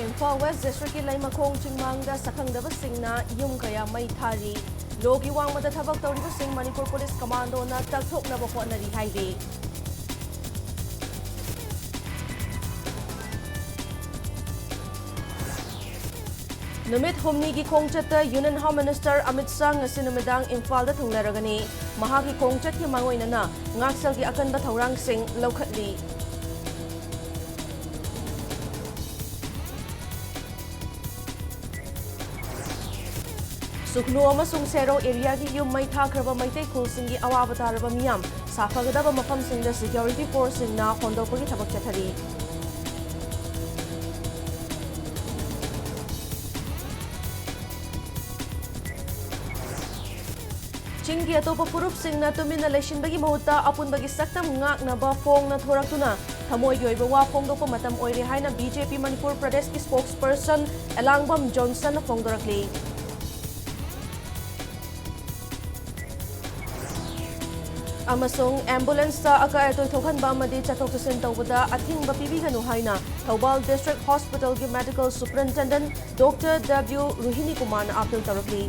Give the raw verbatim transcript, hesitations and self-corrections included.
Imphal west ꯗꯤꯁꯇ꯭ꯔꯤꯛꯀꯤ ꯂꯩꯃꯈꯣꯡ ꯆꯤꯡꯃꯥꯡꯗ ꯁꯛꯈꯪꯗꯕꯁꯤꯡꯅ ꯌꯨꯝ ꯀꯌꯥ ꯃꯩ ꯊꯥꯔꯤ꯫ ꯂꯣꯒꯤ ꯋꯥꯡꯃꯗ ꯊꯕꯛ ꯇꯧꯔꯤꯕꯁꯤꯡ ꯃꯅꯤꯄꯨꯔ ꯄꯨꯂꯤꯁ ꯀꯃꯥꯟꯗꯣꯅ ꯇꯛꯊꯣꯛꯅꯕ ꯍꯣꯠꯅꯔꯤ ꯍꯥꯏꯔꯤ꯫ ꯅꯨꯃꯤꯠ ꯍꯨꯝꯅꯤꯒꯤ ꯈꯣꯡꯆꯠꯇ Union Home Minister Amit Shah ꯉꯁꯤ ꯅꯨꯃꯤꯗꯥꯡ ꯏꯝꯐꯥꯜꯗ ꯊꯨꯡꯂꯔꯒꯅꯤ꯫ ꯃꯍꯥꯛꯀꯤ ꯈꯣꯡꯆꯠꯀꯤ ꯃꯥꯡꯑꯣꯏꯅꯅ ꯉꯥꯛꯁꯦꯜꯒꯤ ꯑꯀꯟꯕ ꯊꯧꯔꯥꯡꯁꯤꯡ ꯂꯧꯈꯠꯂꯤ꯫ ꯁꯨꯛꯅꯨ ꯑꯃꯁꯨꯡ ꯁꯦꯔꯧ ꯑꯦꯔꯤꯌꯥꯒꯤ ꯌꯨꯝ ꯃꯩ ꯊꯥꯈ꯭ꯔꯕ ꯃꯩꯇꯩ ꯈꯨꯜꯁꯤꯡꯒꯤ ꯑꯋꯥꯕ ꯇꯥꯔꯕ ꯃꯤꯌꯥꯝ ꯁꯥꯐꯒꯗꯕ ꯃꯐꯝꯁꯤꯡꯗ ꯁꯦꯀ꯭ꯌꯨꯔꯤꯇꯤ ꯐꯣꯔꯁꯁꯤꯡꯅ ꯍꯣꯟꯗꯣꯛꯄꯒꯤ ꯊꯕꯛ ꯆꯠꯊꯔꯤ꯫ ꯆꯤꯡꯒꯤ ꯑꯇꯣꯞꯄ ꯐꯨꯔꯨꯞꯁꯤꯡꯅ ꯇꯨꯃꯤꯟꯅ ꯂꯩꯁꯤꯟꯕꯒꯤ ꯃꯍꯨꯠꯇ ꯑꯄꯨꯟꯕꯒꯤ ꯁꯛꯇꯝ ꯉꯥꯛꯅꯕ ꯐꯣꯡꯅ ꯊꯣꯔꯛꯇꯨꯅ ꯊꯃꯣꯏꯒꯤ ꯑꯣꯏꯕ ꯋꯥ ꯐꯣꯡꯗꯣꯛꯄ ꯃꯇꯝ ꯑꯣꯏꯔꯦ ꯍꯥꯏꯅ ꯕꯤ ꯖꯦ ꯄꯤ ꯃꯅꯤꯄꯨꯔ ꯄ꯭ꯔꯗꯦꯁꯀꯤ ꯁ꯭ꯄꯣꯛꯁꯄꯔꯁꯟ ꯑꯦꯂꯥꯡꯕꯝ ꯖꯣꯟꯁꯟꯅ ꯐꯣꯡꯗꯣꯔꯛꯂꯤ꯫ ꯑꯃꯁꯨꯡ ꯑꯦꯝꯕꯨꯂꯦꯟꯁꯇ ꯑꯀꯥꯏ ꯑꯇꯣꯏ ꯊꯣꯛꯍꯟꯕ ꯑꯃꯗꯤ ꯆꯠꯊꯣꯛ ꯆꯠꯁꯤꯟ ꯇꯧꯕꯗ ꯑꯊꯤꯡꯕ ꯄꯤꯕꯤꯒꯅꯨ ꯍꯥꯏꯅ ꯊꯧꯕꯥꯜ ꯗꯤꯁꯇ꯭ꯔꯤꯛ ꯍꯣꯁꯄꯤꯇꯥꯜꯒꯤ ꯃꯦꯗꯤꯀꯦꯜ ꯁꯨꯄꯔꯤꯟꯇꯦꯟꯗꯦꯟꯠ ꯗꯣꯛꯇꯔ ꯗꯕ꯭ꯂꯤꯎ ꯔꯨꯍꯤꯅꯤ ꯀꯨꯃꯥꯔꯅ ꯑꯥꯄꯤꯜ ꯇꯧꯔꯛꯂꯤ꯫